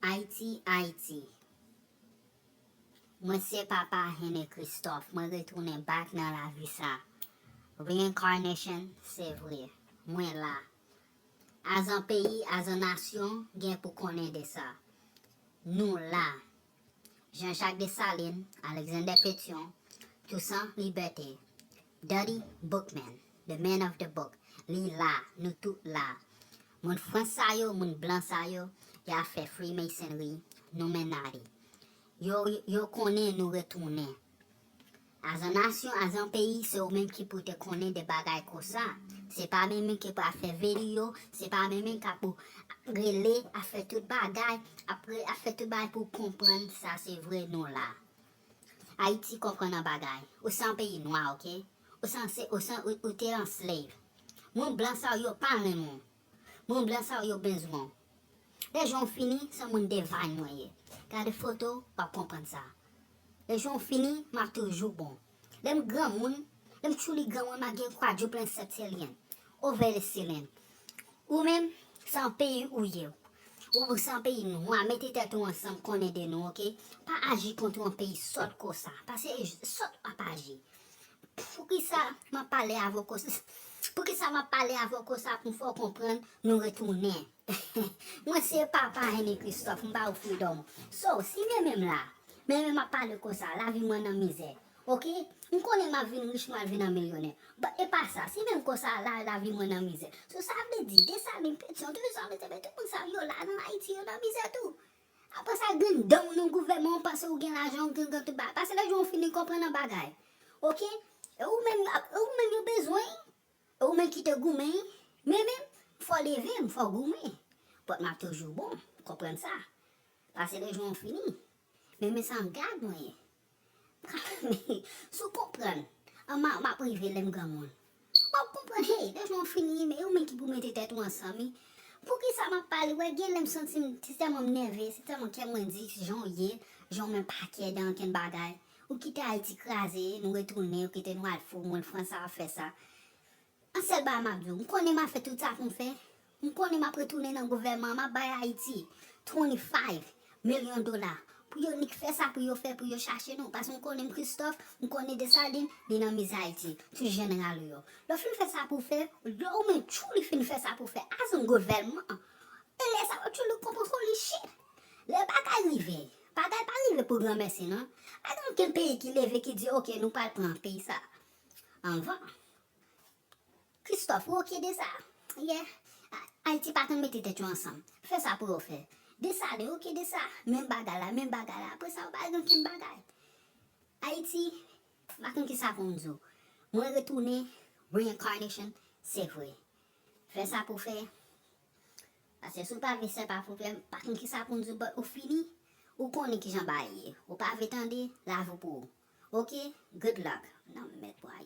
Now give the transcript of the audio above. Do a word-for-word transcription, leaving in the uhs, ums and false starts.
Ayiti, Ayiti. Mwen se Papa Henry Christophe. Mwen retounen back nan lavi sa. Reincarnation, se vre. Mwen la. As an peyi, as an nasyon, gen pou konnen de sa. Nou la. Jean-Jacques Dessalines, Alexander Pétion, Toussaint Louverture, Dutty Boukman, the man of the book, li la, nou tout la. Moun Frans sa yo, moun blan sa yo, y ap fè Freemasonry, Illuminati. Yo, yo konnen nou retounen. As a nasyon, as a peyi, se ou menm ki pou te konnen de bagay konsa. Se pa menm menm ki pou ap fè videyo, se pa menm menm k ap rele, ap fè tout bagay, ap, re- ap fè tout bagay pou konprann sa se vre nou la. Ayiti konprann an bagay. Ou se an peyi nwa, oke? Ou se an, se, ou se, ou, ou te an slave. Moun blan sa yo pa renmen w. Moun blan sa yo bezwen w. Lè jou w fini, se moun devine mwen ye. Gade foto, w ap konprann sa. Lè jou w fini, m ap toujou bon. Lè m granmoun, lè m truly granmoun, m ap gen quadruple septillion, over the ceiling. Ou menm, se an peyi ou ye. Ou se an peyi nwa, mete tèt ou ansanm, konnen de nou, oke? Pa aji kont yon peyi sòt konsa. Paske sòt w ap aji. Poukisa m ap pale avè w konsa? Poukisa m ap pale avè w konsa pou m fè w konprann nou retounen? Mwen se Papa Henry Christophe, m ba ou freedom. So, si menm menm la, menm menm ap pale konsa, lavi mwen nan mizè. Oke? M konnen m ap vin rich, m al vin an milyonè. But e pa sa, si menm konsa la, lavi mwen nan mizè. So, sa vle di, Desalin, Petyon, tout sa, tout moun sa yo la nan Ayiti, yo nan mizè tou. Apre sa, grandon w nan gouvènman, w panse w gen lajan, w gen, gen tout bagay. Pase lè jou w fini konprann an bagay. Oke? E ou menm, e ou menm yo bezwen. E ou menm ki te goumen. Men menm, fò leve m, fò goumen. But m ap toujou bon, konprann sa. Pase lè jou w fini. Men, men se an gad mwen ye. Si w konprann, an m a- m ap rive lè m granmoun. W ap konprann, hey, lè jou w fini, men ou menm ki pou mete tèt ou ansanm, wi. Poukisa m ap pale, wè, gen lè m santi m, se tèlman m nève, se tèlman kè mwen di, jan w ye, jan w menm pa kè de ankenn bagay. Ou kite Ayiti kraze, nou retounen, ou kite nou al fou, moun Frans sa ap fè sa. An sèl bagay m ap di w, m konnen m ap fè tout sa pou m fè. M konnen m ap retounen nan gouvènman, m ap bay Ayiti twenty-five milyon dola. Pou yo nik fè sa pou yo fè, pou yo chache nou. Paske m konnen m Christophe, m konnen Desalin, li nan mizè Ayiti. Tout jeneral ou yo. Lè w fin fè sa pou w fè, lè ou menm truly fin fè sa pou w fè, as a gouvènman, e lè sa yo truly konprann holy shit. Lè bagay rive, bagay pa rive pou granmèsi, non. Pa gen okenn peyi ki leve ki di, oke, nou pral pran peyi sa. Anvan. Christophe, ou oke de sa? Yeah. A- Ayiti pa konn mete tèt yo ansanm. Fè sa pou yo fè. Desalin, oke de sa. Menm bagay la, menm bagay la. Apre sa, ou pa gen okenn bagay. Ayiti, m pa konn kisa pou m di w. Mwen retounen, reincarnation, se vre. Fè sa pou fè. Paske si w pa vle fè sa pou fè, m pa konn kisa pou m di w, but ou fini, ou konnen kijan bagay ye. Ou pa vle tande, lavi w pou ou. Oke? Good luck. Nan mèd pou Ayiti.